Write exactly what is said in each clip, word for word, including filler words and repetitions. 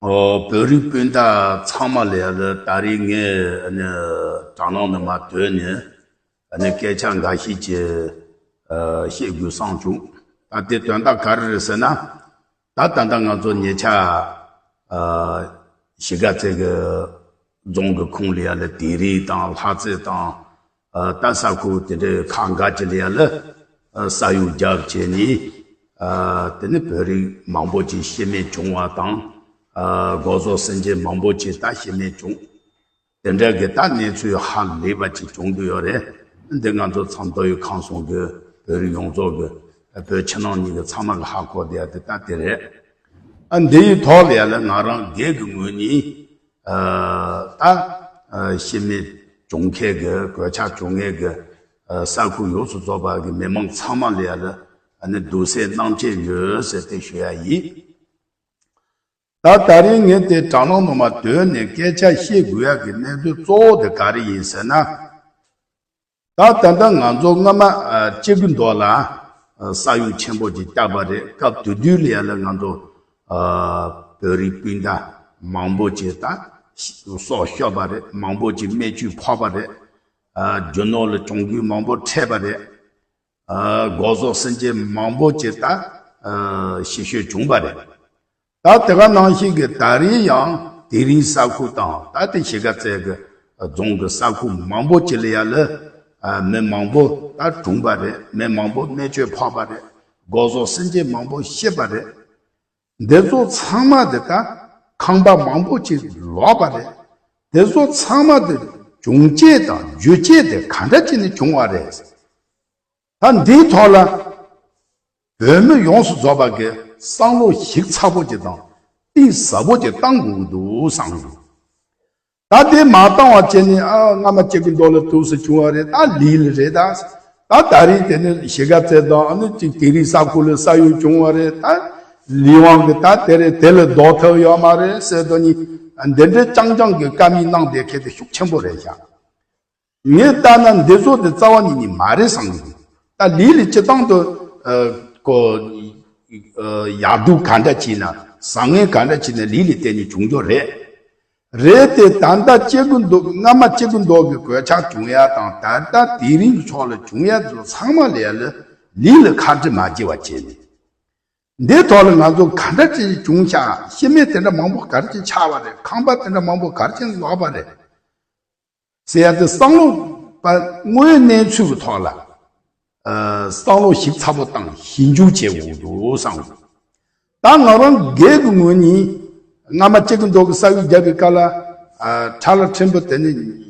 ཨོ། བོད་རིགས་སྤུན་ཟླ་ཚང་མ་ལ་ཡ་ལ་ད་རེས་ངས་ཨ་ནི་དྲ་ལམ་ནང་མར་བྲོས་ནས་ཨ་ནི་སྐད་ཆ་འགའ་ཤས་ཅིག་ཨ་བཤད་དགོས་བསམ་བྱུང་། ད་དེ་དོན་དག་ག་རེ་རེད་ཟེར་ན། ད་ད་ལྟ་ང་ཚོ་ཉེ་ཆར་ཨ་གཞིས་ཀ་རྩེ་གི་རྫོང་གི་ཁོངས་ལ་ཡ་ལ་དིང་རི་དང་ལྷ་རྩེ་དང་། ཨ་ད་ས་ཁུལ་དེ་འདྲའི་ཁག་འགའ་ཅིག་ལ་ཡ་ལ་ཨ་ས་གཡོག་རྒྱབ་བྱས་ནས། ཨ་དེ་ནི་བོད་རིགས་མང་པོ་ཅིག་ཤི་རྨས་བྱུང་བ་དང་། ཨ་སྒོ་ཟོག་སེམས་ཅན་མང་པོ་ཅིག་ད་ཤི་རྨས་བྱུང་། དེ་འདྲ་གི་ད་གནས་ཚུལ་ཧ་ལས་པ་ཅིག་བྱུང་གི་ཡོད་རེད། འདི་ང་ཚོ་ཚང་མདོ་དབུས་ཁམས་གསུམ་གི་བོད་རིགས་ཡོངས་རྫོགས་གི་བོད་ཕྱི་ནང་གཉིས་ཀྱི་ཚང་མ་གི་ཧ་གོ་བསྡད་ཡ་དེ་ད་དེ་རེད། ཨ་འདི་ཡི་ཐོག་ལ་ཡ་ལ་ང་རང་སྒེར་གྱི་ངོས་ནས་ཨ་ད་ཨ་ཤི་རྨས་བྱུང་མཁན་གྱི་གོད་ཆག་བྱུང་མཁན་གྱི་ཨ་ས་ཁུལ་ཡོངས་སུ་རྫོགས་པ་གི་མི་མང་ཚང་མ་ལ་ཡ་ལ་ཨ་ནི་གདུང་སེམས་མཉམ་སྐྱེད་ཡོད་ཟེར་ཏེ་ཞུ་ཡ་ཡིན། ད་ད་རིང་ངས་དེ་དྲ་ལམ་ནང་མར་བྲོས་ནས་སྐད་ཆ་བཤད་དགོས་ཡ་གི་གནད་དོན་གཙོ་བོ་དེ་ག་རེ་ཡིན་ཟེར་ན། ད་ད་ལྟ་ང་ཚོ་སྔ་མ་ཨ་སྐྱེ་རྒུ་མདོ་ལ་ཨ་ས་གཡོག་ཆེན་པོ་ཅིག་བརྒྱབ་པ་རེད། སྐབས་དེ་དུས་ལ་ཡ་ལ་ང་ཚོ་ཨ་བོད་རིགས་སྤུན་ཟླ་མང་པོ་ཅིག་ད་སྲོག་ཤོར་བ་རེད། མང་པོ་ཅིག་རྨས་སྐྱོན་ཕོག་པ་རེད། ཨ་རྒྱུ་ནོར་ལ་གྱོང་གུན་མང་པོ་འཕྲད་པ་རེད། ཨ་སྒོ་ཟོག་སེམས་ཅན་མང་པོ་ཅིག་ད་ཨ་ཤི་བཤོལ་བྱུང་བ་རེད། ད་དེ་ག་ནང་བཞིན་གྱི་ད་རིང་ཡང་དིང་རིའི་ས་ཁུལ་དང་ད་ལྟའི་གཞིས་ཀ་རྩེ་གི་རྫོང་གི་ས་ཁུལ་མང་པོ་ཅིག་ལ་ཡ་ལ་ཨ་མི་མང་པོ་ད་གྲོངས་པ་རེད། མི་མང་པོ་རྨས་སྐྱོན་ཕོག་པ་རེད། སྒོ་ཟོག་སེམས་ཅན་མང་པོ་ཤི་བ་རེད། འདི་ཚོ་ཚང་མ་དེ་ད་ཁང་པ་མང་པོ་ཅིག་ལོག་པ་རེད། དེ་ཚོ་ཚང་མ་དེ་བྱུང་རྐྱེན་དང་རྒྱུ་རྐྱེན་དེ་ག་འདྲ་བྱས་ནས་བྱུང་བ་རེད། ད་འདིའི་ཐོག་ལ་བོད་མི་ཡོངས་སུ་རྫོགས་པ་གིས་བསམ་བློ་ཞིབ་ཚགས་པོ་ཅིག་དང་གཏིང་ཟབ་པོ་ཅིག་བཏང་དགོས་ཀྱི་འདུག་བསམ་གྱི་འདུག་ད་དེ་མ་བཏང་བ་བྱས་ནས་ཨ་སྔ་མ་སྐྱེ་རྒུ་མདོ་ལ་དུས་སུ་བྱུང་བ་རེད། ད་ལི་ལ་རེད། ད་ད་ད་རིང་དེ་ནི་གཞིས་ཀ་རྩེ་དང་ཨ་ནི་ཅིག་དིང་རིའི་ས་ཁུལ་ལ་ས་གཡོག་བྱུང་བ་རེད། ད་ལི་ཝང་གི་ད་དེ་རེད། དེ་ལ་ལྡོག་ཐབས་ཡོད་མ་རེད་ཟེར་དོ་ནི་འདི་འདྲའི་རྐྱང་རྐྱང་གི་བཀའ་མོལ་གནང་བསྡད་མཁན་དེ་ཤུགས་ཆེན་པོ་རེད་ཤག་ངས་ལྟ་ན་འདི་ཚོ་དེ་རྩ་བ་ཉིད་ནས་མ་རེད་བསམ་གྱི་འདུག་ད་ལི་ལི་སྤྱི་བཏང་དུ་ཨ་ཀོ་ཨ་ཡག་སྡུག་ག་འདྲ་བྱས་ན། བཟང་ངན་ག་འདྲ་བྱས་ན་ལི་ལི་བརྟེན་ནས་བྱུང་རྒྱུ་རེད། རེད་དེ་ད་ལྟ་སྐྱེ་རྒུ་མདོ་སྔ་མ་སྐྱེ་རྒུ་མདོ་གི་གོད་ཆག་བྱུང་ཡ་དང་ད་ལྟ་དིང་རིའི་ཕྱོགས་ལ་བྱུང་ཡ་དེ་ཚོ་ཚང་མ་ལ་ཡ་ལ་ལི་ལི་ཁ་འདྲི་མ་བྱེད་པ་བྱས་ནས། འདིའི་ཐོག་ལ་ང་ཚོ་ག་འདྲ་ཅིག་བྱུང་ཤག་ཤི་རྨས་དེ་འདྲ་མང་པོ་ག་རེ་ཅིག་ཆགས་པ་རེད། ཁང་པ་དེ་འདྲ་མང་པོ་ག་རེ་ཅིག་ལོག་པ་རེད། ཟེར་ཡ་དེ་བསམ་བློ་པ་དངོས་ཡོད་གནས་ཚུལ་གྱི་ཐོག་ལ་ཨ་བསམ་བློ་ཞིབ་ཚགས་པོ་དང་ཞིབ་འཇུག་བྱེད་དགོས་འདུག་བསམ། ད་ང་རང་སྒེར་གྱི་ངོས་ནས་སྔ་མ་སྐྱེ་རྒུ་མདོ་གི་ས་གཡོག་བརྒྱབ་པའི་སྐབས་ལ་ཨ་ཁྲ་ལ་ཕྲན་བུ་དེ་ནས་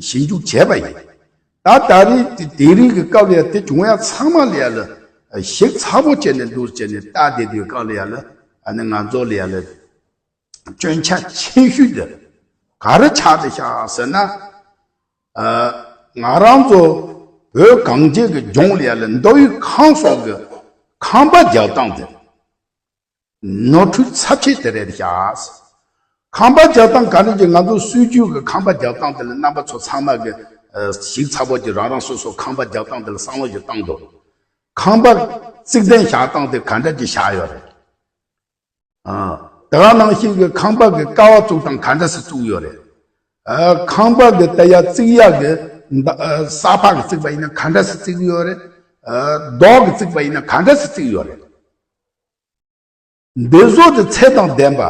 ཞིབ་འཇུག་བྱས་པ་ཡིན། ད་ད་རེས་དེ་དེང་རིང་གི་སྐབས་ལ་ཡ་དེ་བྱུང་ཡ་ཚང་མ་ལ་ཡ་ལ་ཞིབ་ཚགས་པོ་བྱས་ནས་འདུག་བྱས་ནས་ལྟ་བསྡད་དུས་སྐབས་ལ་ཡ་ལ་ཨ་ནི་ང་ཚོ་ལ་ཡ་ལ་སྐྱོན་ཆ་ཆེ་ཤོས་དེ་ག་རེ་ཆགས་བསྡད་ཤག་ཟེར་ན། ཨ་ང་རང་ཚོ་བོད་གངས་ཅན་གྱི་ལྗོངས་ལ་ཡ་ལ་མདོ་དབུས་ཁམས་གསུམ་གྱི་ཁང་པ་རྒྱག་སྟངས་དེ་ནོར་འཁྲུལ་ཚབས་ཆེ་དེ་རེད་ཤག་ཁང་པ་རྒྱག་སྟངས་ག་འདྲ་ཅིག་ང་ཚོ་སྲོལ་རྒྱུན་གྱི་ཁང་པ་རྒྱག་སྟངས་དེ་ལ་རྣམ་པ་ཚོ་ཚང་མ་གི་ཨ་ཞིབ་ཚགས་པོ་ཅིག་རང་རང་སོ་སོ་ཁང་པ་རྒྱག་སྟངས་དེ་ལ་བསམ་བློ་ཞིག་བཏང་དོ། ཁང་པ་རྩིག་གདན་བཞག་སྟངས་དེ་ག་འདྲ་ཅིག་བཞག་ཡོད་རེད། ཨ་དེ་ག་ནང་བཞིན་གྱི་ཁང་པ་གི་ཀ་བ་བཙུགས་སྟངས་ག་འདྲ་སེ་བཙུགས་ཡོད་རེད། ཨ་ཁང་པ་གི་ད་ཡ་རྩིག་ཡ་གི་ད་ཨ་ས་ཕག་གི་རྩིག་པ་ཡིན་ན་ག་འདྲ་སེ་བརྩིགས་ཡོད་རེད། ཨ་རྡོ་གི་རྩིག་པ་ཡིན་ན་ག་འདྲ་སེ་བརྩིགས་ཡོད་རེད། འདི་ཚོ་དེ་ཚད་དང་ལྡན་པ།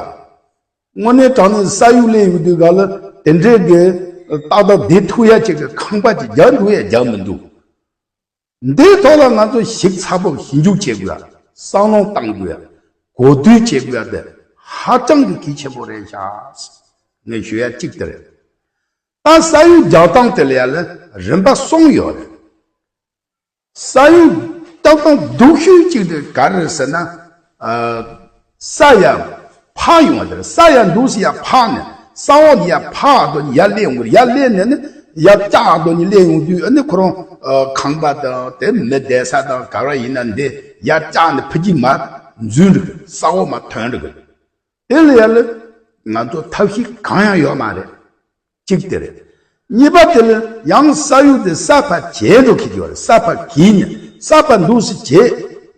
དངོས་གནས་དྲང་གནས་ས་གཡོག་ལས་ཡོང་དུས་ག་ལ་དེ་འདྲའི་གི་ཏག་ཏག་བསྡད་ཐུབ་ཡ་ཅིག་གི་ཁང་པ་ཅིག་རྒྱག་འདུག་ཡ་རྒྱག་མི་འདུག་འདིའི་ཐོག་ལ་ང་ཚོ་ཞིབ་ཚགས་པོ་ཞིབ་འཇུག་བྱེད་དགོས་ཡ། བསམ་བློ་བཏང་དགོས་ཡ། གོ་བསྡུར་བྱེད་དགོས་ཡ་དེ་ཧ་ཅང་གི་གལ་ཆེན་པོ་རེད་ཤག་ངས་ཞུ་ཡ་གཅིག་དེ་རེད། ད་ས་གཡོག་རྒྱག་སྟངས་དེ་ལ་ཡ་ལ་རིམ་པ་གསུམ་ཡོད་རེད། ས་གཡོག་རྒྱག་སྟངས་སྡུག་ཤོས་གཅིག་དེ་ག་རེ་རེད་ཟེར་ན། ཨ་ས་ཡ་ཕར་ཡོང་བ་དེ་རེད། ས་ཡ་འདུག་སེ་ཡ་ཕར་ནས་ས་འོག་ནས་ཡ་ཕར་དོ་ནི་ཡར་སླེབས་ཡོང་གི་རེད། ཡར་སླེབས་ནས་ནི་ཡར་བཅག་དོ་ནི་སླེབས་ཡོང་དུས་ཨ་ནི་ཁོ་རང་ཨ་ཁང་པ་དང་དེ་མི་བསྡད་ས་དང་ག་རེ་ཡིན་ན་འདི་ཡར་བཅག་ནས་ཕ་གི་མར་འཛུལ་འགྲོ་གི་རེད། ས་འོག་མར་ཐོན་འགྲོ་གི་རེད། དེ་ལ་ཡ་ལ་ང་ཚོ་ཐབས་ཤེས་གང་ཡང་ཡོད་མ་རེད། གཅིག་དེ་རེད། གཉིས་པ་དེ་ལ་ཡང་ས་གཡོག་དེ་ས་ཕར་བྱས་འགྲོ་གི་ཡོད་རེད། ས་ཕར་གྱིས་ནས་ས་ཕར་འདུག་སེ་བྱས།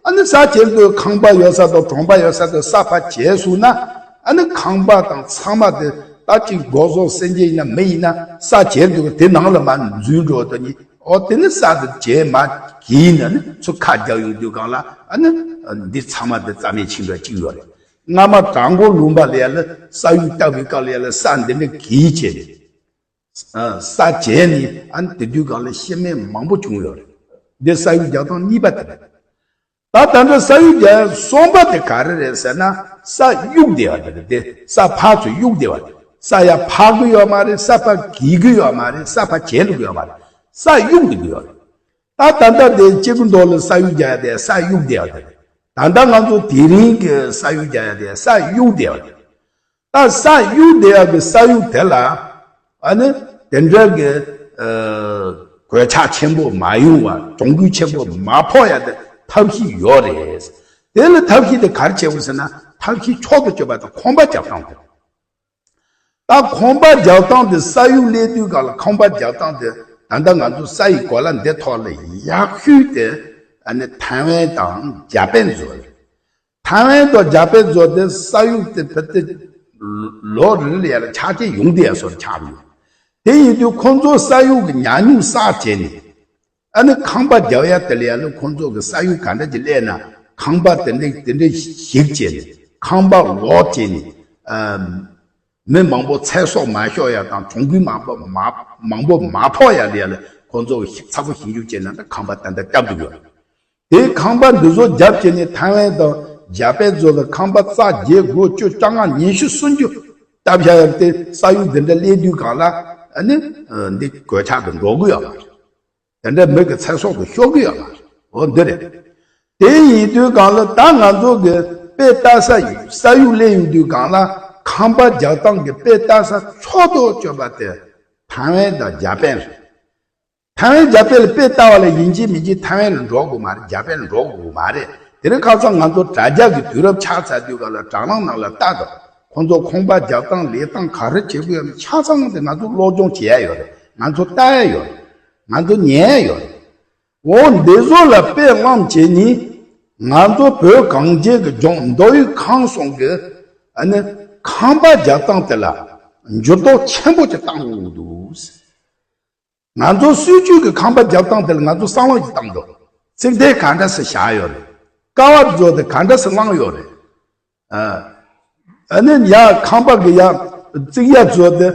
ཨ་ནི་ས་བྱས་འདུག་ཁང་པ་ཡོད་ས་དང་གྲོང་པ་ཡོད་ས་དང་ས་ཕར་བྱས་སོང་ན། ཨ་ནི་ཁང་པ་དང་ཚང་མ་དེ་ད་ཅིག་སྒོ་ཟོག་སེམས་ཅན་ཡིན་ན་མི་ཡིན་ན་ས་བྱེར་འདུག་དེ་ནང་ལ་མར་འཛུལ་འགྲོ་དོ་ནི་ཨོ་དེ་ནི་ས་དེ་བྱེར་མ་གིས་ན་ནི་ཚུར་ཁ་རྒྱག་ཡོང་དུས་གང་ལ་ཨ་ནི་འདི་ཚང་མ་དེ་རྩ་མེད་ཕྱིན་འགྲོ་གཅིག་ཡོད་རེད། སྔ་མ་བྲག་མགོ་ལུང་པ་ལ་ཡ་ལ་ས་གཡུག་བཏབ་པའི་སྐབས་ལ་ཡ་ལ་ས་འདི་འདྲ་གིས་བྱས་ནས། ས་བྱས་ནས་ཨ་ནི་དེ་དུས་གང་ལ་ཤི་རྨས་མང་པོ་བྱུང་ཡོད་རེད། འདི་ས་གཡུག་རྒྱག་སྟངས་གཉིས་པ་དེ་རེད། ད་ད་ལྟ་ས་གཡུག་རྒྱག་གསུམ་པ་དེ་ག་རེ་རེད་ཟེར་ན་ས་གཡུག་བསྡད་པ་དེ་རེད་དེ་ས་ཕར་ཚུར་གཡུག་བསྡད་པ་རེད། ས་ཡར་འཕར་གི་ཡོད་མ་རེད། ས་ཕར་གྱེས་གི་ཡོད་མ་རེད། ས་ཕར་བྱེར་འགྲོ་གི་ཡོད་མ་རེད། ས་གཡུག་བསྡད་གི་ཡོད་རེད། ད་ད་ལྟ་དེ་གཅིག་གི་མདོ་ལ་ས་གཡུག་རྒྱག་ཡ་དེ་ས་གཡུག་བསྡད་པ་དེ་རེད། ད་ལྟ་ང་ཚོ་དེ་རིང་གི་ས་གཡུག་རྒྱག་ཡ་དེ་ས་གཡུག་བསྡད་པ་དེ་རེད། ད་ས་གཡུག་བསྡད་ཡག་གི་ས་གཡུག་དེ་ལ་ཨ་ནི་དེ་འདྲ་གི་ཨ་གོད་ཆག་ཆེན་པོ་མ་ཡོང་བ་གྱོང་གུད་ཆེན་པོ་མ་ཕོག་ཡག་དེ་ཐབས་ཤེས་ཡོད་རེད། དེ་ལ་ཐབས་ཤེས་དེ་ག་རེ་བྱེད་དགོས་ཟེར་ན་ཐབས་ཤེས་མཆོག་ཏུ་གྱུར་པ་དེ་ཁང་པ་རྒྱག་སྟངས་དེ། ད་ཁང་པ་རྒྱག་སྟངས་དེ་ས་གཡུག་སླེབས་དུས་ག་ལ་ཁང་པ་རྒྱག་སྟངས་དེ་ད་ལྟ་ང་ཚོ་ས་ཡི་གོ་ལ་འདི་ཐོག་ལ་ཡག་ཤོས་དེ་ཨ་ནི་ཐའེ་ཝན་དང་འཇར་པན་བཟོ་རེད། ཐའེ་ཝན་དང་འཇར་པན་བཟོ་དེ་ས་གཡུག་དེ་བུ་དེ་ལོ་རེ་རེ་ལ་ཡར་ཆག་སྐྱེད་ཡོང་བསྡད་ཡ་སོར་ཆགས་ཡོད། དེ་ཡིན་དུས་ཁོང་ཚོ་ས་གཡུག་གི་ཉམས་མྱོང་བསགས་བྱས་ནས་ཨ་ནི་ཁང་པ་རྒྱག་ཡ་དེ་ལ་ཡ་ལ་ཁོང་ཚོ་གི་ས་གཡུག་ག་འདྲ་ཅིག་སླེབས་ན་ཁང་པ་དེ་འདྲ་དེ་འདྲ་ཞིག་བྱས་ནས་ཁང་པ་ལོག་བྱས་ནས་ཨ་མི་མང་པོ་ཚེ་སྲོག་མ་ཤོར་ཡ་དང་གྱོང་གུད་མང་པོ་མ་མང་པོ་མ་ཕོག་ཡ་ལ་ཡ་ལ་ཁོང་ཚོ་གི་ཚ་པོ་ཞིབ་འཇུག་བྱས་ན་ད་ཁང་པ་དེ་འདྲ་བཏབ་འདུག་ཡོད། དེའི་ཁང་པ་འདི་ཚོ་རྒྱབ་བྱས་ནས་ཐའེ་ཝན་དང་འཇར་པན་ཚོ་ལ་ཁང་པ་རྩ་བརྒྱད་དགུ་བཅུ་བཅོ་ལྔ་ཉི་ཤུ་སུམ་ཅུ་བཏབ་བཞག་ཡོད་དེ་ས་གཡུག་འདི་འདྲ་སླེབས་དུས་གང་ལ་ཨ་ནི་འདི་གོད་ཆག་ཏུ་འགྲོ་གི་ཡོད་མ་རེད། དེ་འདྲ་མི་གི་ཚེ་སྲོག་ཏུ་ཤོར་གི་ཡོད་མ་རེད། འོ་འདི་རེད། དེ་ཡིན་དུས་གང་ལ་ད་ང་ཚོ་གི་དཔེ་ལྟ་ས་ས་གཡུག་སླེབས་ཡོང་དུས་གང་ལ་ཁང་པ་རྒྱག་སྟངས་ཀྱི་དཔེ་ལྟ་ས་མཆོག་ཏུ་གྱུར་པ་དེ་ཐའེ་ཝན་དང་འཇར་པན་རེད། ཐའེ་ཝན་འཇར་པན་ལ་དཔེ་ལྟ་བ་ལ་ཡིན་གཅིག་མིན་གཅིག་ཐའེ་ཝན་ལ་འགྲོ་དགོས་མ་རེད། འཇར་པན་ལ་འགྲོ་དགོས་མ་རེད། དེ་རིང་ཁ་སང་ང་ཚོ་དྲ་རྒྱ་གི་དུས་རབས་ཆགས་ཚར་དུས་ག་ལ་དྲ་ལམ་ནང་ལ་ལྟ་དང་ཁོང་ཚོ་ཁང་པ་རྒྱག་སྟངས་ལས་སྟངས་ག་རེ་བྱེད་དགོས་ཡོད་མེད་ཆ་ཚང་དེ་ང་ཚོ་སློབ་སྦྱོང་བྱེད་ཡ་ཡོད་རེད། ང་ཚོ་ལྟ་ཡ་ཡོད་རེད། ང་ཚོ་ཉན་ཡ་ཡོད་རེད། འོ་འདི་ཚོ་ལ་དཔེ་བླངས་བྱས་ནི་ང་ཚོ་བོད་གངས་ཅན་གྱི་ལྗོངས་མདོ་དབུས་ཁམས་གསུམ་གྱི་ཨ་ནི་ཁང་པ་རྒྱག་སྟངས་དེ་ལ་འགྱུར་ལྡོག་ཆེན་པོ་ཅིག་བཏང་དགོས་འདུག་ང་ཚོ་སྲིད་ཇུས་ཀྱི་ཁང་པ་རྒྱག་སྟངས་དེ་ལ་ང་ཚོ་བསམ་བློ་ཞིག་བཏང་འདུག་རྩིག་གདན་ག་འདྲ་སེ་བཞག་ཡོད་རེད། ཀ་བ་བཟོ་དེ་ག་འདྲ་སེ་བླངས་ཡོད་རེད། ཨ་ནི་ཡ་ཁང་པ་གི་ཡ་རྩིག་ཡ་བཟོ་དེ་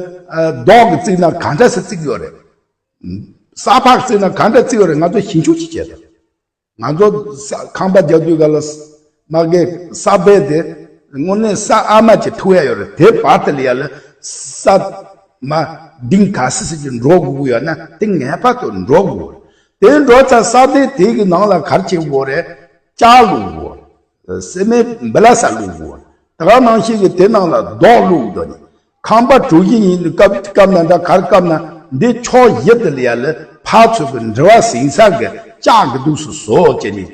རྡོ་གི་བརྩིགས་ན་ག་འདྲ་སེ་བརྩིགས་ཡོད་རེད། ས་ཕག་བརྩིགས་ན་ག་འདྲ་བརྩིགས་ཡོད་རེད། ང་ཚོ་ཞིབ་འཇུག་ཅིག་བྱས་ཏེ། ང་ཚོ་ས་ཁང་པ་རྒྱག་དུས་ག་ལ་མ་གི་ས་དཔེ་དེ་དངོས་གནས་ས་ཨ་མ་ཅིག་ཐུག་ཡ་ཡོད་རེད། དེ་བར་དེ་ལ་ཡ་ལ་ས་མ་ལྡིང་ག་སི་སི་ཅིག་འགྲོ་དགོས་ཀྱི་ཡོད་ན་དེ་ངེས་པར་དུ་འགྲོ་དགོས། དེ་འགྲོ་ཚར་ས་དེ་དེ་གི་ནང་ལ་ག་རེ་བྱེད་དགོས་རེད། ལྕགས་བླུགས་དགོས། སི་མེན་སྦི་ལ་ས་བླུགས་དགོས། ད་ག་ནང་བཞིན་གྱི་དེ་ནང་ལ་རྡོ་བླུགས་དགོས་ནི། ཁང་པ་གྲུ་བཞི་ཡིན་དུས་སྐབས་སྐབས་ན་འདྲ་གར་སྐབས་ན་འདི་ཕྱོགས་བཞི་དེ་ལ་ཡ་ལ་ཕར་ཚུར་གྱི་འབྲེལ་བ་ཟིན་ས་གི་ལྕགས་ཀྱི་འདུག་སུ་བཟོ་བྱས་ནས་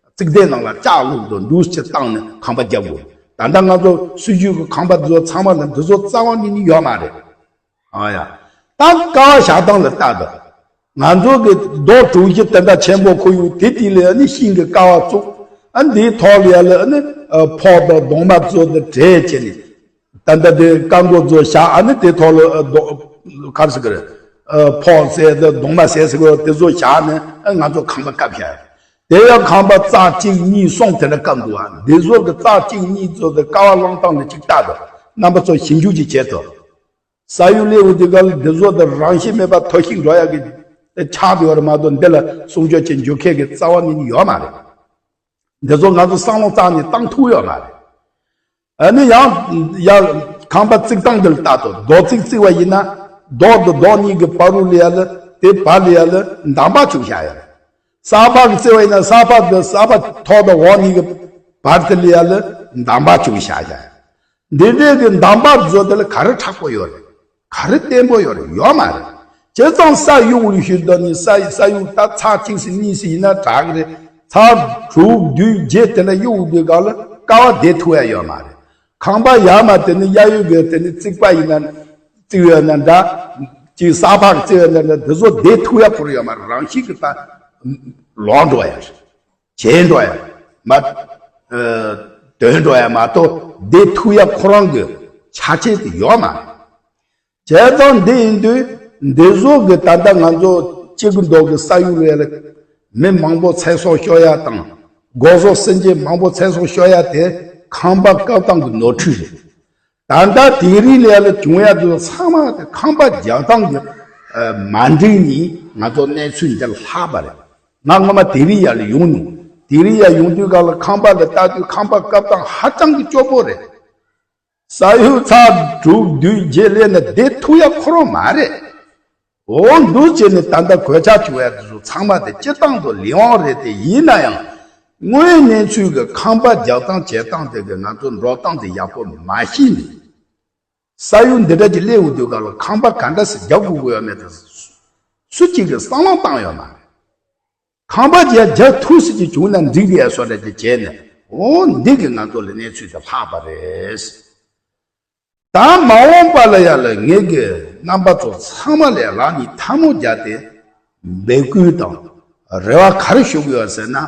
རྩིག་གདན་ནང་ལ་ལྕགས་བླུགས་དང་འདུག་སེ་བཏང་ནས་ཁང་པ་རྒྱབ་དགོས། ད་ལྟ་ང་ཚོ་སྲིད་ཇུས་ཀྱི་ཁང་པ་དེ་ཚོ་ཚང་མ་ལ་འདི་ཚོ་རྩ་བ་ཉིད་ནས་ཡོད་མ་རེད། ཨ་ཡ། ད་ཀ་བ་བཞག་སྟངས་ལ་ལྟ་དང་། ང་ཚོ་གི་རྡོ་གྲུ་བཞི་དེ་འདྲ་ཆེན་པོ་ཁོ་ཡུག་དེ་དེ་ལ་ནི་ཤིང་གི་ཀ་བ་བཙུགས། ཨ་འདིའི་ཐོག་ལ་ཡ་ལ་ནི་ཕོག་དང་གདུང་མ་བཙུགས་ཏེ་བྲེས་བྱས་ནས། ད་ལྟ་དེ་ཀ་མགོ་བཙུགས་བཞག་ཨ་ནི་དེ་ཐོག་ལ་རྡོ་གར་སི་ཀར་ཕོག་ཟེར་དང་གདུང་མ་ཟེར་སི་ཀར་དེ་ཚོ་བཞག་ནས་ཨ་ང་ཚོ་ཁང་པ་བཀབ་བཞག་ཡ། དེ་ཡང་ཁང་པ་རྩ་གཅིག་གཉིས་གསུམ་དེ་འདྲ་བཀབ་འདུག་ཨ་འདི་ཚོ་གི་རྩ་གཅིག་གཉིས་བཙུགས་ཏེ་ཀ་བ་བླངས་སྟངས་ལ་གཅིག་ལྟ་དང་། རྣམ་པ་ཚོ་ཞིབ་འཇུག་ཅིག་བྱེད་དང་། ས་ཡུལ་ལས་འོ་དེ་ག་ལ་འདི་ཚོ་དང་རང་བཞིན་མེད་པ་ཐོར་ཞིག་འགྲོ་ཡ་གི་ཆགས་དེ་བར་མ་གཏོགས་འདི་ལ་སྲུང་སྐྱོབ་བྱེད་འཇུག་མཁན་གི་རྩ་བ་ནས་ནི་ཡོད་མ་རེད། འདི་ཚོ་ང་ཚོ་བསམ་བློ་རྩ་ནས་བཏང་ཐུབ་ཡོད་མ་རེད། ཨ་ནི་ཡང་ཡ་ཁང་པ་བརྩིགས་སྟངས་འདི་ལ་ལྟ་དང་རྡོ་རྩིག་བརྩིགས་པ་ཡིན་ན་རྡོ་དང་རྡོ་གཉིས་ཀྱི་བར་རུ་ལ་ཡ་ལ་དེ་བར་ལ་ཡ་ལ་འདམ་བག་བཅུག་བཞག་ཡ་རེད། ས་ཕག་གི་བརྩིགས་པ་ཡིན་ན་ས་ཕག་དང་ས་ཕག་ཐོག་དང་འོག་གཉིས་ཀྱི་བར་དེ་ལ་ཡ་ལ་འདམ་བག་བཅུག་བཞག་ཡ་རེད། འདི་འདྲའི་གི་འདམ་བག་བཟོ་དེ་ལ་ག་རེ་མཁྲེགས་པོ་ཡོད་རེད། ག་རེ་བརྟན་པོ་ཡོད་རེད། ཡོད་མ་རེད། བྱས་ཙང་ས་གཡུག་ལུགས་ཤིག་འདི་ནི་ས་ས་གཡུག་ད་ཚར་གཅིག་ཟིན་གཉིས་ཟིན་ཡིན་ན་དྲག་གི་རེད། ཚར་དྲུག་བདུན་བརྒྱད་དེ་འདྲ་གཡུག་དུས་ག་ལ་ཀ་བ་བདེ་ཐུབ་ཡ་ཡོད་མ་རེད། ཁང་པ་ཡར་མར་དེ་ནི་གཡས་གཡོན་གི་དེ་ནི་རྩིག་པ་ཡིན་ན་བརྩིགས་ཡོད་ན་འདྲ། གཅིག་ས་ཕག་བརྩིགས་ཡོད་ན་འདྲ་འདི་ཚོ་བདེ་ཐུབ་ཡ་ཁོ་རང་ཡོད་མ་རེད། རང་བཞིན་གི་ད་ལོག་འགྲོ་ཡ་རེད། བྱས་འགྲོ་ཡ་མ། ཨ། དོན་ ཐོན་འགྲོ་ཡ་མ་གཏོགས་བསྡད་ཐུབ་ཡ་ཁོ་རང་གི་ཆ་རྐྱེན་དེ་ཡོད་མ་རེད། བྱས་ཙང་འདི་ཡིན་དུས་འདི་བཟོ་གི་ད་ལྟ་ང་ཚོ་སྐྱེ་དགུ་མདོ་གི་ས་ཡུལ་ལ་ཡ་ལ་མི་མང་པོ་ཚེ་སྲོག་ཤོར་ཡ་དང་སྒོ་ཟོག་སེམས་ཅན་མང་པོ་ཚེ་སྲོག་ཤོར་ཡ་དེ་ཁང་པ་བཀབ་སྟངས་ཀྱི་ནོར་འཁྲུལ་རེད། ད་ལྟ་དེང་རིང་ལ་ཡ་ལ་བྱུང་ཡ་དེ་ཚང་མ་དེ་ཁང་པ་རྒྱག་སྟངས་ཀྱི་མ་འགྲིག་ནི་ང་ཚོ་གནས་ཚུལ་འདི་ལྷག་པ་རེད། ང་སྔོན་མ་དེང་རིང་ཡ་ལ་ཡོང་མྱོང་། དེང་རིང་ཡ་ཡོང་དུས་སྒང་ལ་ཁང་པ་ལ་ལྟ་དུས་ཁང་པ་བཀབ་སྟངས་ཧ་ཅང་གི་སྐྱོ་པོ་རེད། ས་ཡུལ་ཚར་དྲུག་བདུན་བརྒྱད་སླེབས་ན་བསྡད་ཐུབ་ཡ་ཁོ་རང་མ་རེད། འོ་འདུག་བྱས་ནས་ད་ལྟ་གོད་ཆག་བྱུང་ཡ་དེ་ཚོ་ཚང་མ་དེ་སྤྱིར་བཏང་དུ་ལས་དབང་རེད་དེ། ཡིན་ན་ཡང་དངོས་གནས་ཚུལ་གྱི་ཁང་པ་རྒྱག་སྟངས་བྱེད་སྟངས་དེ་གི་ང་ཚོ་འགྲོ་སྟངས་དེ་ཡག་པོ་མ་ཤེས་ནས། ས་ཡུལ་འདི་འདྲ་ཅིག་སླེབས་ཡོང་དུས་སྒང་ལ་ཁང་པ་ག་འདྲ་སེ་རྒྱག་དགོས་ཀྱི་ཡོད་མེད་དེ་སུ་གཅིག་གིས་བསམ་བློ་བཏང་ཡོད་མ་རེད། ཁང་པ་རྒྱག་རྒྱག་ཐུབ་སྲིད་ཀྱི་བྱུང་ན་འགྲིག་རེད་བཟོ་འདྲ་ཅིག་བྱས་ནས། འོ་འདི་གི་ང་ཚོ་ལ་གནས་ཚུལ་དེ་ལྷག་པ་རེད། ད་མ་འོངས་པ་ལ་ཡ་ལ་ངེད་ཀྱི་རྣམ་པ་ཚོ་ཚང་མ་ལ་ཡ་ལ་ནི་ཐལ་མོ་སྦྱར་ཏེ་འབོད་སྐུལ་དང་རེ་བ་ག་རེ་ཞུ་གི་ཡོད་ཟེར་ན།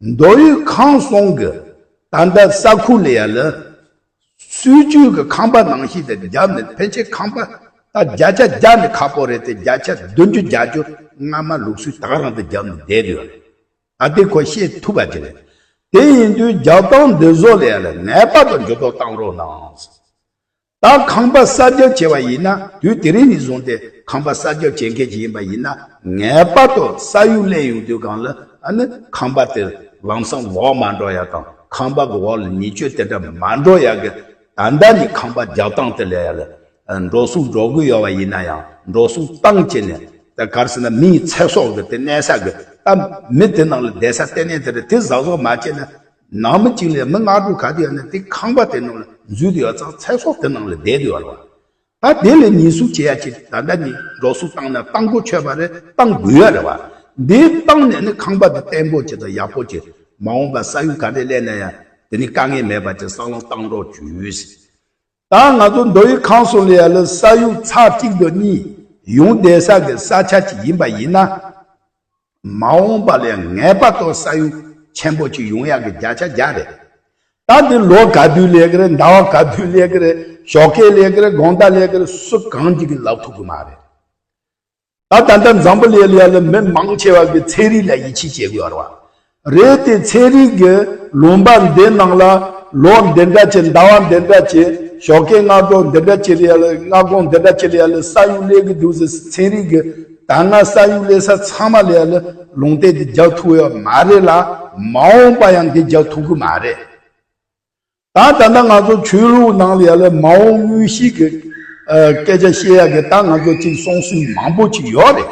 མདོ་དབུས་ཁམས་གསུམ་གྱི་ད་ལྟ་ས་ཁུལ་ལ་ཡ་ལ་སྲོལ་རྒྱུན་གྱི་ཁང་པ་ནང་བཞིན་དེ་བརྒྱབ་ནས། ཕལ་ཆེར་ཁང་པ་ད་བརྒྱ་ཆ་བརྒྱ་ནི་ཁག་པོ་རེད་དེ། བརྒྱ་ཆ་བདུན་ཅུ་བརྒྱད་ཅུ་སྔ་མ་ལུགས་སྲོལ་ད་ག་རང་དེ་བརྒྱབ་ནས་བསྡད་ཡོད་རེད། ད་དེ་ཁོ་ཤེས་ཐུབ་པ་ཅིག་རེད། དེ་ཡིན་དུས་རྒྱག་སྟངས་འདི་ཚོ་ལ་ཡ་ལ་ངེས་པར་དུ་འགྱུར་ལྡོག་བཏང་རོགས་གནང་། ད་ཁང་པ་གསར་རྒྱག་བྱས་པ་ཡིན་ན། དུས་དེ་རིང་ནས་བཟུང་སྟེ་ཁང་པ་གསར་རྒྱག་བྱེད་མཁན་ཅིག་ཡིན་པ་ཡིན་ན། ངེས་པར་དུ་ས་ཡུལ་སླེབས་ཡོང་དུས་སྒང་ལ་ཨ་ནི་ཁང་པ་དེ་ལམ་སང་འོག་མ་འགྲོ་ཡ་དང་། ཁང་པ་གི་འོག་ལ་ཉེས་སྤྱོད་དེ་འདྲ་མ་འགྲོ་ཡ་གི་ད་ལྟ་ནས་ཁང་པ་རྒྱག་སྟངས་དེ་ལ་ཡ་ལ་འགྲོ་སོང་འགྲོ་གི་ཡོད་པ་ཡིན་ན་ཡང་། འགྲོ་སོང་བཏང་བྱས་ནས། ད་ག་རེ་ཟེར་ན། མིའི་ཚེ་སྲོག་གི་དེ་གནས་ས་གི་ད་མི་དེ་ནང་ལ་བསྡད་ས་ལྟེ་གནས་དེ་རེད། དེ་གཟབ་གཟབ་མ་བྱས་ན། ནང་མི་གཅིག་ལ་མི་ལྔ་དྲུག་ག་དུས་ཡོད་ན་དེ་ཁང་པ་དེ་ནང་ལ་འཛུལ་དུ་ཡོད་ཙང་ཚེ་སྲོག་དེ་ནང་ལ་བསྡད་དུ་ཡོད་རེད་བ། ད་དེ་ལ་ཉེས་འཛུགས་བྱེད་ཡ་ཅིག་ད་ལྟ་ནས་འགྲོ་སོང་བཏང་ན་བཏང་དགོས་ཆོད་པ་རེད། བཏང་དགོས་ཡ་རེད་བ། འདི་བཏང་ནས་ནི་ཁང་པ་དེ་བརྟན་པོ་ཅིག་དང་ཡག་པོ་ཅིག་མ་འོངས་པ་ས་ཡུལ་ག་འདྲ་སླེབས་ན་ཡང་དེ་ནི་དཀའ་ངལ་མེད་པ་ཅིག་བསམ་བློ་བཏང་རོགས་བྱོས། ད་ང་ཚོ་མདོ་དབུས་ཁམས་གསུམ་ལ་ཡ་ལ་ས་ཡུལ་ཚར་གཅིག་ཏུ་གཉིས་ཡོང་བསྡད་ས་གི་ས་ཆ་ཅིག་ཡིན་པ་ཡིན་ན། མ་འོངས་པ་ལ་ངེས་པར་དུ་ས་ཡུལ་ཆེན་པོ་ཅིག་ཡོང་ཡག་གི་བརྒྱ་ཆ་བརྒྱ་རེད། ད་འདི་ལོ་ག་དུས་སླེབས་ཀྱི་རེད། ཟླ་བ་ག་དུས་སླེབས་ཀྱི་རེད། ཞོགས་ཀས་སླེབས་ཀྱི་རེད། དགོང་དག་སླེབས་ཀྱི་རེད། སུ་གང་ཅིག་གིས་ལབ་ཐུབ་ཀྱི་མ་རེད། ད་ད་ལྟ་འཛམ་བུ་གླིང་ལ་ཡ་ལ་མི་མང་ཆེ་བ་གིས་ཚན་རིག་ལ་ཡིད་ཆེས་བྱེད་དགོས་རེད་བ། རེད་དེ། ཚན་རིག་གིས་ལུང་པ་འདི་ནང་ལ་ལོ་འདི་འདྲ་ཅིག་ཟླ་བ་འདི་འདྲ་ཅིག་ཞོགས་ཀས་སྔ་དྲོ་འདི་འདྲ་ཅིག་ལ་ཡ་ལ། སྔ་དགོང་འདི་འདྲ་ཅིག་ལ་ཡ་ལ་ས་ཡུལ་སླེབས་ཀྱི་འདུག་ཟེར། ཚན་རིག་གིས་ད་སྔ་ས་ཡུལ་སླེབས་ས་ཚང་མ་ལ་ཡ་ལ་ལུང་བསྟན་འདི་རྒྱག་ཐུབ་ཡོད་མ་རེད་ལ། མ་འོངས་པ་ཡང་འདི་རྒྱག་ཐུབ་ཀྱི་མ་རེད། ད་ད་ལྟ་ང་ཚོ་ཆོས་ལུགས་ནང་ལ་ཡ་ལ་མ་འོངས་དངོས་གཞི་གི་ཨ་སྐད་ཆ་བཤད་ཡ་གི་ད་ང་ཚོ་ཅིག་གསུང་སྲོལ་མང་པོ་ཅིག་ཡོད་རེད།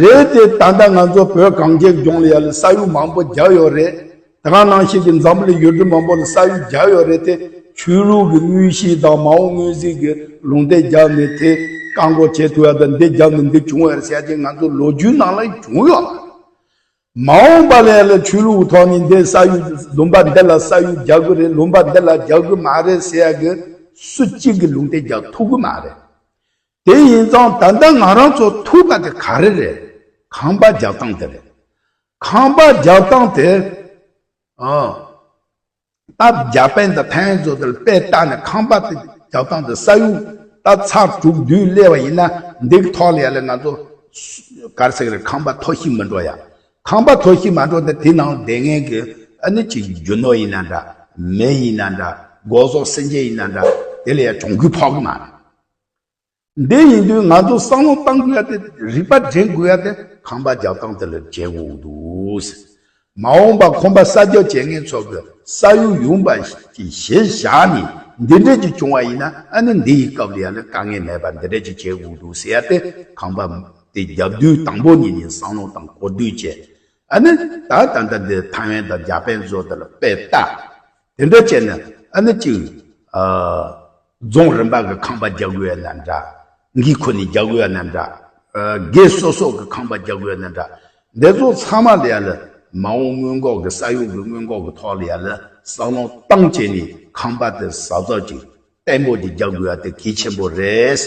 རེད་དེ། ད་ལྟ་ང་ཚོ་བོད་གངས་ཅན་ལྗོངས་ལ་ཡ་ལ་ས་ཡུལ་མང་པོ་རྒྱག་ཡོད་རེད། དེ་ག་ནང་བཞིན་གྱི་འཛམ་བུ་གླིང་ཡུལ་གྲུ་མང་པོ་ལ་ས་ཡུལ་རྒྱག་ཡོད་རེད་དེ། ཆོས་ལུགས་ཀྱི་དངོས་གཞི་དང་མ་འོངས་མངོན་གསལ་གྱི་ལུང་བསྟན་བརྒྱབ་ནས་དེ་བཀག་འགོག་བྱེད་ཐུབ་ཡ་དང་། འདི་བརྒྱབ་ནས་འདི་བྱུང་བ་རེད་ཟེར་ཡ་དེ་ང་ཚོ་ལོ་རྒྱུས་ནང་ལ་བྱུང་ཡོད། མ་འོངས་པ་ལ་ཡ་ལ་ཆོས་ལུགས་ཐོག་ནས་འདི་ས་ཡུལ་ལུང་པ་འདི་ལ་ས་ཡུལ་རྒྱག་གི་རེད། ལུང་པ་འདི་ལ་རྒྱག་གི་མ་རེད་ཟེར་ཡ་གི་སུ་གཅིག་གིས་ལུང་བསྟན་རྒྱག་ཐུབ་གི་མ་རེད། དེ་ཡིན་ཙང་ད་ལྟ་ང་རང་ཚོ་ཐུག་པ་དེ་ག་རེ་རེད། ཁང་པ་རྒྱག་སྟངས་དེ་རེད། ཁང་པ་རྒྱག་སྟངས་དེ། ཨ། ད་འཇར་པན་དང་ཐའེ་ཝན་ཚོ་དེ་ལ་དཔེ་བལྟས་ནས། ཁང་པ་དེ་རྒྱག་སྟངས་དེ་ས་ཡུལ་ད་ཚར་དྲུག་བདུན་སླེབས་པ་ཡིན་ན། འདི་གི་ཐོག་ལ་ཡ་ལ་ང་ཚོ་ག་རེ་ཟེར་གི་རེད། ཁང་པ་མཐོ་ཤོས་མི་འགྲོ་ཡ། ཁང་པ་མཐོ་ཤོས་མ་འགྲོ་ན་དེ་ནང་བསྡད་མཁན་གྱི་ཨ་ནི་ཅིག་རྒྱུ་ནོར་ཡིན་ན་འདྲ། མི་ཡིན་ན་འདྲ། སྒོ་ཟོག་སེམས་ཅན་ཡིན་ན་འདྲ། དེ་ལ་ཡ་གྱོང་གུན་ཕོག་གི་མ་རེད། འདི་ཡིན་དུས་ང་ཚོ་བསམ་བློ་གཏང་དགོས་ཡ་དེ། རིག་པ་འདྲེན་དགོས་ཡ་དེ་ཁང་པ་རྒྱག་སྟངས་དེ་ལ་བྱེད་དགོས་འདུག་ཟེར། མ་འོངས་པ་ཁང་པ་གསར་རྒྱག་བྱེད་མཁན་ཚོ་གི་ས་ཡུལ་ཡོང་བ་ཞིག་གཞི་བཞག་ནས། འདི་འདྲས་ཅིག་བྱུང་བ་ཡིན་ན། ཨ་ནི་འདི་ཡི་སྐབས་ལ་ཡ་ལ་དཀའ་ངལ་མེད་པ་འདི་འདྲས་ཅིག་བྱེད་དགོས་འདུག་ཟེར་ཡ་དེ། ཁང་པ་དེ་རྒྱབ་དུས་དང་པོ་ཉིད་ནས་བསམ་བློ་དང་གོ་བསྡུར་བྱས། ཨ་ནི་ད་ད་ལྟ་འདི་ཐའེ་ཝན་དང་འཇར་པན་བཟོ་དེ་ལ་དཔེ་ལྟ། དེ་འདྲ་བྱས་ནས་ཨ་ནི་གཅིག་ཨ། རྫོང་རིམ་པ་གི་ཁང་པ་རྒྱག་དགོས་ཡ་ན་འདྲ། གི་ཁོ་ནས་རྒྱག་དགོས་ཡ་ན་འདྲ། ཨ། སྒེར་སོ་སོ་གི་ཁང་པ་རྒྱག་དགོས་ཡ་ན་འདྲ། འདི་ཚོ་ཚང་མ་ལ་ཡ་ལ་མ་འོངས་སྔོན་འགོག་གི། ས་ཡོམ་གི་སྔོན་འགོག་གི་ཐོག་ལ་ཡ་ལ་བསམ་བློ་བཏང་བྱས་ནས་ཁང་པ་དེ་གཟབ་གཟབ་ཅིག་བརྟན་པོ་ཅིག་རྒྱག་དགོས་ཡ་དེ་གལ་ཆེན་པོ་རེད།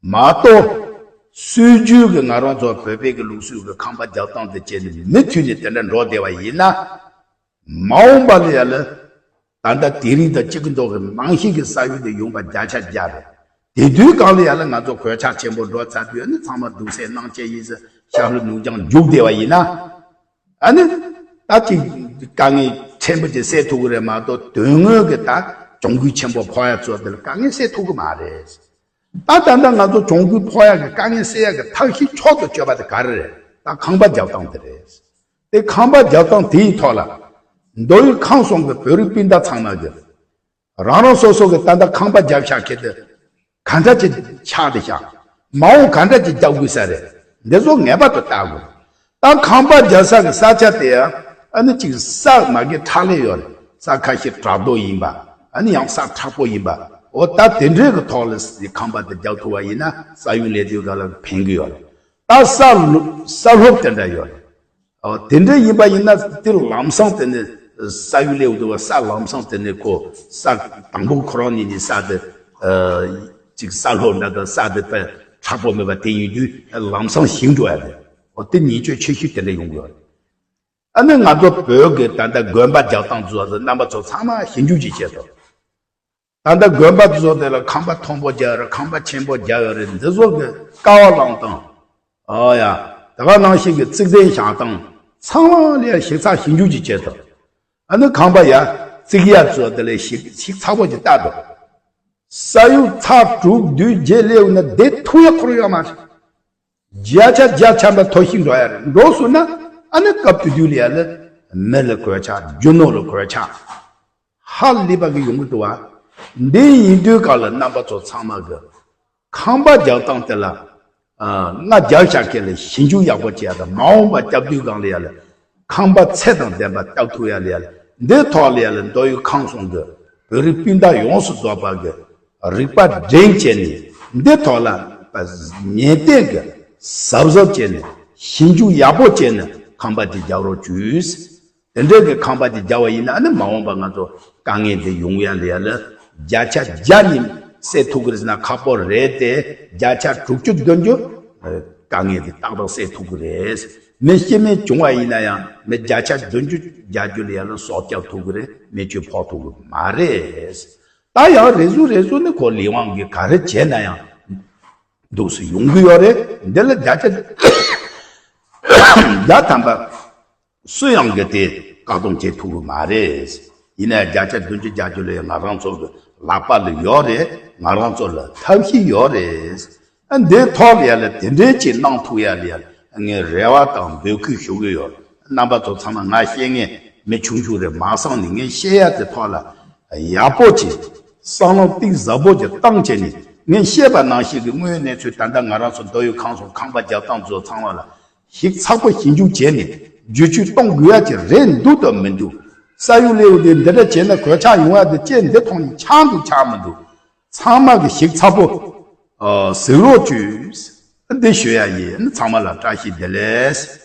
མ་གཏོགས་སྲོལ་རྒྱུན་གྱི་ང་རང་ཚོ་བོད་པའི་གི་ལུགས་སྲོལ་གྱི་ཁང་པ་རྒྱག་སྟངས་དེ་བྱས་ནས་མུ་མཐུད་ནས་དེ་འདྲ་འགྲོ་བསྡད་པ་ཡིན་ན། མ་འོངས་པ་ལ་ཡ་ལ་ ད་ལྟ་དེ་རིང་དང་གཅིག་གི་མདོག་གི་ནང་བཞིན་གྱི་ས་ཡུལ་དེ་ཡོང་པ་བརྒྱ་ཆ་བརྒྱ་རེད། དེ་དུས་གང་ལ་ཡ་ལ་ང་ཚོ་གོད་ཆག་ཆེན་པོ་འགྲོ་ཚར་དུས་ཨ་ནི་ཚང་མ་སྡུག་སའི་སྣང་བྱེད་ཡིན་ཟེར་ཤ་རུས་ནུབ་རྒྱང་རྒྱུག་བསྡད་པ་ཡིན་ན། ཨ་ནི་ད་ཅིག་དཀའ་ངལ་ཕྲན་བུ་ཅིག་སེལ་ཐུབ་ཀྱི་རེད་མ་གཏོགས་དོན་དངོས་ཀྱི་ད་གྱོང་གུད་ཆེན་པོ་ཕོག་ཡ་ཚོ་དེ་ལ་དཀའ་ངལ་སེལ་ཐུབ་ཀྱི་མ་རེད། ད་ད་ལྟ་ང་ཚོ་གྱོང་གུད་ཕོག་ཡ་གི་དཀའ་ངལ་སེལ་ཡ་གི་ཐབས་ཤེས་མཆོག་ཏུ་སྤྱོད་པ་དེ་ག་རེ་རེད། ད་ཁང་པ་རྒྱག་སྟངས་དེ་རེད། དེ་ཁང་པ་རྒྱག་སྟངས་དེའི་ཐོག་ལ་མདོ་དབུས་ཁམས་གསུམ་གྱི་བོད་རིགས་སྤུན་ཟླ་ཚང་མ་གི་རང་རང་སོ་སོ་གི་ད་ལྟ་ཁང་པ་རྒྱབ་ཤག་ཁེ་དེ་ག་འདྲ་ཅིག་ཆགས་བསྡད་ཤག་མ་འོངས་ག་འདྲ་ཅིག་རྒྱག་དགོས་ས་རེད། འདི་ཚོ་ངེས་པར་དུ་བལྟ་དགོས། ད་ཁང་པ་རྒྱག་ས་གི་ས་ཆ་དེ་ཡང་ཨ་ནི་ཅིག་ས་མ་གི་ཁྲག་ལས་ཡོད་རེད། ས་ཁ་ཤས་བྲག་རྡོ་ཡིན་པ། ཨ་ནི་ཡང་ས་མཁྲེགས་པོ་ཡིན་པ། འོ་ད་དེ་འདྲའི་གི་ཐོག་ལ་ཁང་པ་དེ་རྒྱག་ཐུབ་པ་ཡིན་ན་ས་ཡོམ་སླེབས་དུས་ག་ལ་ཕན་གི་ཡོད་རེད། ད་ས་ལུ་ས་སློབ་དེ་འདྲ་ཡོད་རེད། ཨོ་དེ་འདྲ་ཡིན་པ་ཡིན་ན་དེ་ལམ་སང་དེ་ནི་ས་ཡུལ་ལས་འོས་པ་ས་ལམ་སང་དེ་ནི་ཁོ་ས་དང་པོ་ཁོ་རང་ཉིད་ནས་ས་དེ་ཅིག་ས་ལྷོ་འདྲ་དང་ས་དེ་པ་མཁྲེགས་པོ་མེད་པ་དེ་ཡིན་དུས་ལམ་སང་ཞིག་འགྲོ་ཡ་རེད། ཨོ་དེ་ཉེན་བཅོལ་ཆེ་ཤོས་དེ་འདྲ་ཡོང་དགོས་རེད། ཨ་ནི་ང་ཚོ་བོད་ཀྱི་ད་ལྟ་དགོན་པ་རྒྱག་སྟངས་ཚོ་རྣམ་པ་ཚོ་ཚང་མ་ཞིབ་འཇུག་ཅིག་བྱེད་དོ། ད་ལྟ་དགོན་པ་དེ་ཚོ་དེ་ལ་ཁང་པ་མཐོན་པོ་རྒྱག་རེད། ཁང་པ་ཆེན་པོ་རྒྱག་ཡོད་རེད། འདི་ཚོ་གི་ཀ་བ་བླངས་སྟངས། ཨོ་ཡ། ད་ག་ནང་བཞིན་གི་རྩིག་རྡེལ་བཞག་སྟངས་ཚང་མ་ལ་ཞིབ་ཚགས་ཞིབ་འཇུག་ཅིག་བྱས་ཐུབ། ཨ་ནི་ཁང་པ་ཡ་རྩིག་ཡ་ཚོ་དེ་ལ་ཞིབ་ཞིབ་ཚགས་པོ་ཅིག་བལྟ་དུས། ས་ཡོམ་ཚ་དྲུག་བདུན་བརྒྱད་སླེབས་ན་བསྡད་ཐུབ་ཡ་ཁོ་རང་ཡོད་མ་རེད། བརྒྱ་ཆ་བརྒྱ་ཆ་འདྲ་ཐོར་ཞིག་འགྲོ་ཡ་རེད། འགྲོ་སོང་ན་ཨ་ནི་སྐབས་དེ་དུས་ལ་ཡ་ལ་མི་ལ་གོད་ཆག་རྒྱུ་ནོར་ལ་གོད་ཆག་ཧ་ལས་པ་གི་ཡོང་གི་འདུག་བ། འདི་ཡིན་དུས་ག་ལ་རྣམ་པ་ཚོ་ཚང་མ་གི་ཁང་པ་རྒྱག་སྟངས་དེ་ལ་ཨ་སྔ་རྒྱབ་བཞག་མཁན་ལ་ཞིབ་འཇུག་ཡག་པོ་བྱེད་ཡ་དང་མ་འོངས་པ་རྒྱབ་དུས་གང་ལ་ཡ་ལ་ཁང་པ་ཚད་དང་ལྡན་པ་བཏབ་ཐུབ་ཡ་ལ་ཡ་ལ་འདི་ཐོག་ལ་ཡ་ལ་མདོ་དབུས་ཁམས་གསུམ་གི་བོད་རིགས་སྤུན་ཟླ་ཡོངས་སུ་རྫོགས་པ་གི་རིག་པ་སྒྲིམ་བྱས་ནས་འདི་ཐོག་ལ་ཉེན་བརྟན་གི་གཟབ་གཟབ་བྱས་ནས་ཞིབ་འཇུག་ཡག་པོ་བྱས་ནས་ཁང་པ་འདི་རྒྱག་རོགས་བྱོས། དེ་འདྲའི་གི་ཁང་པ་དེ་རྒྱག་པ་ཡིན་ན་ཨ་ནི་མ་འོངས་པ་ང་ཚོ་དཀའ་ངལ་དེ་ཡོང་ཡ་ལ་ཡ་ལ་བརྒྱ་ཆ་བརྒྱ་ནི་སེལ་ཐུབ་ཀྱི་རེད་ཟེར་ན་ཁག་པོ་རེད་དེ། བརྒྱ་ཆ་དྲུག་ཅུ་བདུན་ཅུ་དཀའ་ངལ་དེ་ཏག་ཏག་སེལ་ཐུབ་ཀྱི་རེད། མི་ཤི་རྨས་བྱུང་བ་ཡིན་ན་ཡང་མི་བརྒྱ་ཆ་བདུན་ཅུ་བརྒྱད་ཅུ་ལ་ཡ་ལ་སྲོག་སྐྱབས་ཐུབ་ཀྱི་རེད། རྨས་སྐྱོན་ཕོག་ཐུབ་ཀྱི་མ་རེད། ད་ཡང་རེ་ཟུང་རེ་ཟུང་ནི་ཁོ་ལས་དབང་གིས་ག་རེ་བྱས་ན་ཡང་འདུག་སེ་ཡོང་གི་ཡོད་རེད། འདི་ལ་བརྒྱ་ཆ་བརྒྱ་ཐམ་པ། སུ་ཡང་གི་དེ་བཀག་སྡོམ་བྱེད་ཐུབ་ཀྱི་མ་རེད། ཡིན་ནའི་བརྒྱ་ཆ་བདུན་ཅུ་བརྒྱད་ཅུ་ལས་ང་རང་ཚོ་གི་ལག་པ་ལ་ཡོད་རེད། ང་རང་ཚོ་ལ་ཐབས་ཤེས་ཡོད་རེད། ཨ་འདིའི་ཐོག་ལ་ཡ་ལ་དེ་འདྲའི་ཅིག་གནང་ཐུབ་ཡ་ལ་ཡ་ལ་ངས་རེ་བ་དང་འབོད་སྐུལ་ཞུ་གི་ཡོད། རྣམ་པ་ཚོ་ཚང་མ་ང་བཤད་མཁན་མི་ཆུང་ཆུང་རེད་མ་བསམ་ནས་ངས་བཤད་ཡ་དེ་ཐོག་ལ་ཡག་པོ་ཅིག་བསམ་བློ་གཏིང་ཟབ་པོ་ཅིག་བཏང་བྱས་ནས་ངས་བཤད་པ་ནང་བཞིན་གྱི་དངོས་ཡོད་གནས་ཚུལ་ད་ལྟ་ང་རང་ཚོ་མདོ་དབུས་ཁམས་གསུམ་ཁང་པ་རྒྱག་སྟངས་ཚོ་ཚང་མ་ལ། ཞིབ་ཚགས་པོ་ཞིབ་འཇུག་བྱས་ནས་བསྒྱུར་བཅོས་གཏོང་དགོས་ཡ་ཅིག་རེད་འདུག་དང་མི་འདུག་ས་ཡུལ་ལས་འོས་དེ་འདི་འདྲ་བྱས་ན་གོད་ཆག་ཡོང་ཡ་དེ་ཅེས་འདི་མཐོང་ནས་ཆགས་འདུག་ཆགས་མི་འདུག་ཚང་མ་གི་ཞིབ་ཚགས་པོ་ཨ་གཟིགས་རོགས་བྱོས། འདི་ཞུ་ཡ་ཡིན། ཚང་མ་ལ་བཀྲ་ཤིས་བདེ་ལེགས།